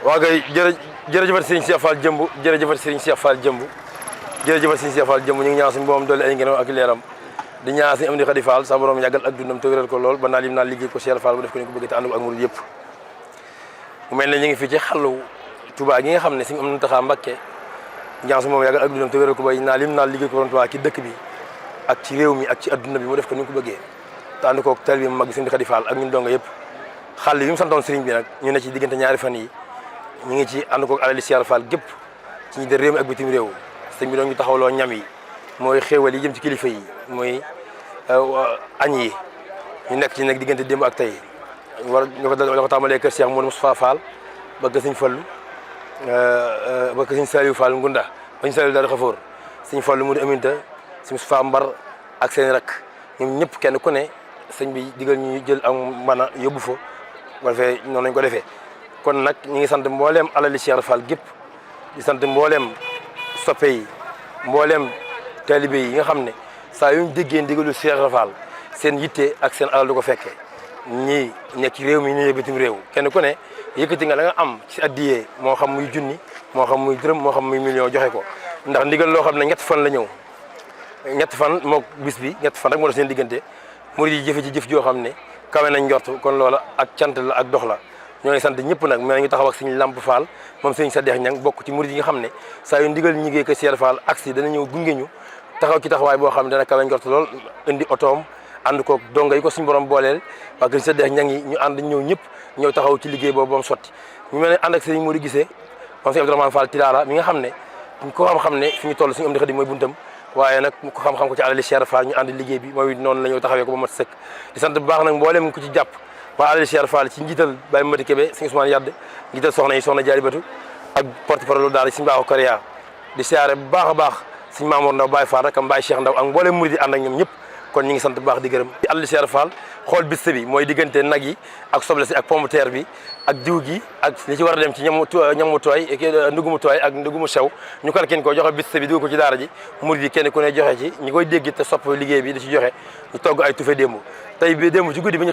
waa kay jërëjëfat Serigne Cheikh Fall Jëmb jërëjëfat Serigne Cheikh Fall Jëmb jërëjëfat Serigne Cheikh Fall Jëmb ñu ngi ñaan suñu borom dolli ay ngërëm ak leeram di ñaan suñu am di Xadi Fall sa borom yàggal ak dundam te wéral ko lool ba naa lim naa liggéey ko Cheikh Fall bu def ko ni ko bëgg te ànd ak murid yëpp mu mel ne ñu ngi fii ci xàllu Touba gi nga xam ne suñu am na taxaa Mbakke ñaan suñu moom yàggal ak dundam te wéral ko ba naa lim naa liggéey ko borom Touba ci dëkk bi ak ci réew mi ak ci adduna bi mu def ko ni ko bëggee te ànd ko tal bi mu mag bi suñu Xadi Fall ak ñun donga yëpp xàll yi mu santoon sëriñ bi nag ñu ne ci diggante ñaari fan yi ñu ngi ci ànd ko alali Cheikh Fall gépp ci ñi de réew mi ak bitim réew sëñ bi doon ñu taxawloo ñam yi mooy xéewal yi jëm ci kilifa yi mooy añ yi ñu nekk ci nag diggante démb ak tey ñu ko tàmbalee kër Cheikh Modou Moustapha Fall ba kër sëñ Fallu ba kër sëñ Saliou Fall Ngunda ba sëñ Saliou daal di xafoor sëñ Fallu mu di aminta sëñ Moustapha Mbar ak seen rak ñoom ñëpp kenn ku ne sëñ bi digal ñu jël am mën a yóbbu fa wala fee noonu lañ ko defee kon nag ñu ngi sant mbooleem alali Cheikh Fall gépp di sant mbooleem soppe yi mbooleem taalibe yi nga xam ne saa yu ñu déggee ndigalu Cheikh Fall seen yitte ak seen alal du ko fekkee ñii nekk ci réew mi ñii bitim réew kenn ku ne yëkkati nga la nga am ci addiyee moo xam muy junni moo xam muy dërëm moo xam muy million joxe ko ndax ndigal loo xam ne ñett fan la ñëw ñett fan moo bis bi ñett fan rek moo def seen diggante murid yi jëfe ci jëf joo xam ne kawe nañ njort kon loola ak cant la ak dox la ñoo ngi sant ñëpp nag mais ngi taxaw ak sëñ Lamp Fall moom sëñ Sadex Ñang bokk ci murid yi nga xam ne saa yu ndigal ñigée ko Cheikh Fall aksi dana ñëw gunge ñu taxaw ci taxawaay boo xam ne dana kawe njort lool indi otoom ànd ko donga yi ko suñu borom booleel waa kër Sadex Ñang yi ñu ànd ñëw ñëpp ñëw taxaw ci liggéey boobu ba mu sotti ñu mel ne ànd ak sëñ Modou Gisee moom sëñ Abdourahmane Fall Tilala mi nga xam ne ko xam ne fi ñu toll suñu am di xadim mooy buntam waaye nag ko xam-xam ko ci alali Cheikh Fall ñu ànd liggéey bi mooy noonu la ñëw taxawee ko ba mat sëkk di sant bu baax nag mboolem ku ci jàpp waa alali Cheikh Fall ci njiital Baye Mati Kébé sëñ Ousmane Yadd njiital soxna yi soxna Jaari Batu ak porte-parole daal suñu baaxu Korea di siyaare bu baax a baax suñu Mamour Ndaw Baye Fall rek am Baye Cheikh Ndaw ak mboolem murid yi ànd ak ñoom ñëpp kon ñu ngi sant bu baax di gërëm ci alali Cheikh Fall xool bis bi mooy diggante nag yi ak soble si ak pomme de terre bi ak diw gi ak li ci war a dem ci ñamu tooy ndugumu tooy ak ndugumu sew ñu kalkin ko joxe bis bi dugg ko ci daara ji murid yi kenn ku ne joxe ci ñi koy dégg te sopp liggéey bi di ci joxe ñu togg ay tufe démb tey bi démb ci guddi bi ñu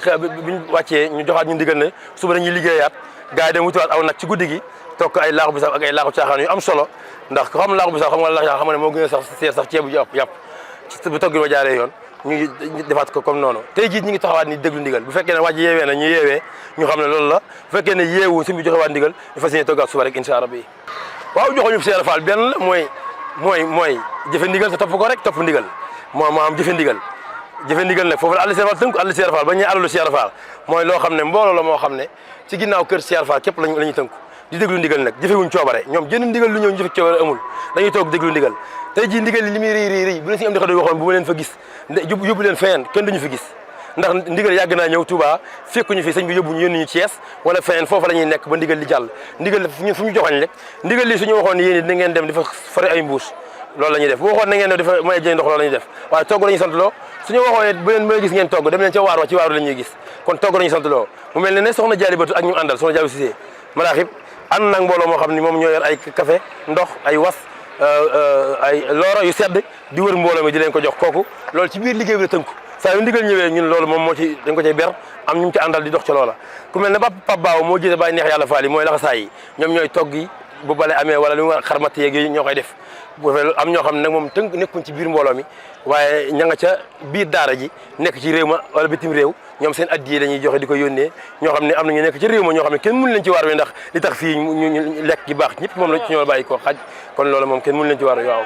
wàccee ñu joxaat ñu digal ne suba dañuy liggéeyaat gars yi dem wutiwaat aw nag ci guddi gi tokk ay laaxu bisaab ak ay laaxu caaxaan yu am solo ndax ko xam laaxu bisaab xam nga laaxu caaxaan xam ne moo gën a sax ceebu yàpp ci bu togg ba jaaree yoon ñu defaat ko comme noonu tey jii ñu ngi taxawaat ni déglu ndigal bu fekkee ne wàcc yeewee na ñu yeewee ñu xam ne loolu la bu fekkee ne yeewu suñu bi joxewaat ndigal ñu fas yéene toggaat suba rek incha allah bi waaw joxoñu Cheikh Fall benn la mooy jëfe ndigal te topp ko rek topp ndigal moo am jëfe ndigal nag foofu la àll Cheikh Fall tënku àll Cheikh Fall ba ñuy àllalu Cheikh Fall mooy loo xam ne mbooloo la moo xam ne ci ginnaaw kër Cheikh Fall képp la ñuy tënku di déglu ndigal nag jëfewuñ coobare ñoom jënd ndigal lu ñëw ñu jëfe coobare amul dañuy toog déglu ndigal tey jii ndigal li muy rëy bu leen si am di xado waxoon bu ma leen fa gis yóbbu leen feneen kenn duñu fi gis ndax ndigal yàgg naa ñëw Touba fekkuñu fi sëñ bi yóbbu ñu yónni ñu Thiès wala feneen foofu la ñuy nekk ba ndigal li jàll ndigal ñun fu ñu joxañ rek ndigal li suñu waxoon yéen da ngeen dem di fa fare ay mbuus loolu la ñuy def bu waxoon na ngeen di fa may jëy ndox loolu la ñuy def waaye togg la ñuy sant loo suñu waxoon bu leen may gis ngeen togg dem leen ca waar wa ci waaru la ñuy gis kon togg la ñuy sant loo mu mel ne soxna Jaali Batu ak ñu àndal soxna Jaali Cissé maraaxib ànd nag mbooloo moo xam ni moom ñoo yor ay café ndox ay was ay looro yu sedd di wër mbooloo mi di leen ko jox kooku loolu ci biir liggéey bi la tënku saa yu ndigal ñëwee ñun loolu moom moo ci dañ ko cay ber am ñu ci àndal di dox ca loola ku mel ne Pape Baaw moo jiite Baye Neex Yàlla Fall yi mooy laxasaay yi ñoom ñooy togg yi bu bale amee wala lu mu xarmat yeeg yi ñoo koy def bu fekkee am ñoo xam ne nag moom tënk nekkuñ ci biir mbooloo mi waaye ña nga ca biir daara ji nekk ci réew ma wala bitim réew ñoom seen addiye la ñuy joxe di ko yónnee ñoo xam ne am na ñu nekk ci réew ma ñoo xam ne kenn mënu leen ci waar wi ndax li tax fii ñu lekk gi baax ñëpp moom la ci ñoo bàyyi ko xaj kon loolu moom kenn mënu leen ci waar wi waaw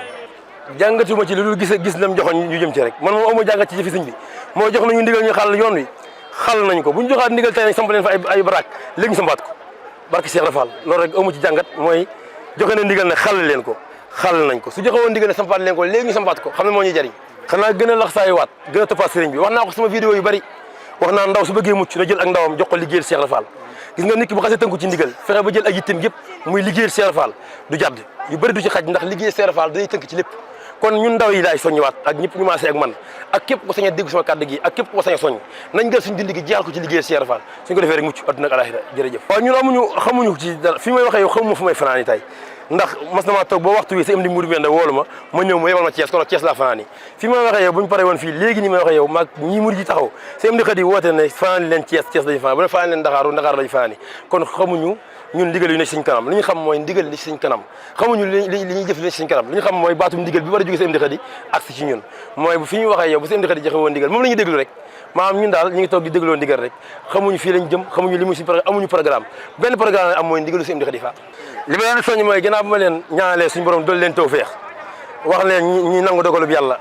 jàngatuma ci lu dul gis nam joxoon ñu jëm ci rek man moom amu jàngat ci jëfi sëñ bi moo jox nañu ndigal ñu xàll yoon wi xàll nañ ko bu ñu joxaat ndigal tey nag samp leen fa ay baraak léegi ñu sambaat ko barke Cheikh Rafal loolu rek amu ci jàngat mooy joxe na ndigal ne xàll leen ko xàll nañ ko su joxe woon ndigal ne sampaat leen ko léegi ñu sampaat ko xam ne moo ñuy jariñ xanaa gën a lax saayu waat gën a toppaat sëriñ bi wax naa ko sama vidéo yu bari wax naa ndaw su bëggee mucc na jël ak ndawam jox ko liggéeyal Cheikh Rafal gis nga nit ki bu xasee tënku ci ndigal fexe ba jël ak yittim yëpp muy liggéeyal Cheikh Rafal du jadd yu bëri du ci xaj ndax liggéeyal Cheikh Rafal day tënk ci lépp kon ñun ndaw yi laay soññiwaat ak ñëpp ñu maasee ak man ak képp ko sañ a dégg sama kàddu gi ak képp ko sañ a soññ nañ jël suñu dindi gi jeexal ko ci liggéeyal Cheikh Rafal suñ ko defee rek mucc adduna ak alaxira jërëjëf waaw ñun xamuñu ci dara fi may waxee yow xamuma fu may fanaan tey ndax mas na maa toog ba waxtu wi sa am di mudu benda woolu ma ñëw ma yebal ma Thiès kon Thiès laa fanaan yi fi may waxee yow bu ñu paree woon fii léegi ni may waxee yow maag ñii murid yi taxaw sa am di xët yi woote ne fanaan leen Thiès dañu fanaan bu ne fanaan leen Dakar lañu fanaan yi kon xamuñu ñun ndigal yu ne suñ kanam li ñu xam mooy ndigal li suñ kanam xamuñu li ñuy jëf li suñ kanam li ñu xam mooy baatum ndigal bi war a jóge si Amdy Khady ak si ci ñun mooy bu fi ñu waxee yow bu si Amdy Khady joxe woon ndigal moom la ñuy déglu rek maanaam ñun daal ñu ngi toog di dégloo ndigal rek xamuñu fii lañ jëm xamuñu li mu si amuñu programme benn programme am mooy ndigalu si Amdy Khady Fall li ma leen soññ mooy ginnaaw bu ma leen ñaanalee suñu borom dool leen tawfeex wax leen ñi nangu dogalub yàlla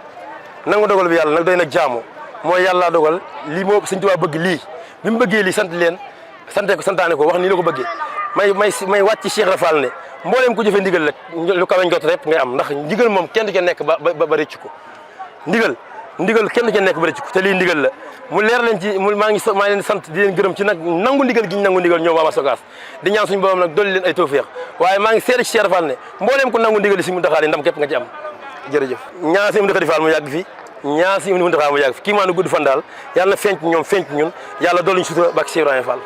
nangu dogalub yàlla nag doy nag jaamu mooy yàlla dogal lii moo Sëñ Tuubaa bëgg lii bi mu bëggee lii sant leen sante ko santaane ko wax nii la ko bëggee may wàcc Cheikh Rafal ne mbooleem ku jëfe ndigal rek lu kawe njot rek ngay am ndax ndigal moom kenn du ca nekk ba rëcc ko ndigal kenn du ca nekk ba rëcc ko te lii ndigal la mu leer leen ci maa ngi leen sant di leen gërëm ci nag nangu ndigal gi ñu nangu ndigal ñoom waa Sogas di ñaan suñu borom nag dolli leen ay tawfeex waaye maa ngi seede ci Cheikh Rafal ne mbooleem ku nangu ndigal li si Muntaxa ndam képp nga ci am jërëjëf ñaan si Amdy Khady Fall mu yàgg fi ñaan si Muntaxa mu yàgg fi kii maa nu gudd fan daal yàlla na feeñ ñoom feeñ ñun yàlla dolli ñu sutura bak Cheikh Ibrahima Fall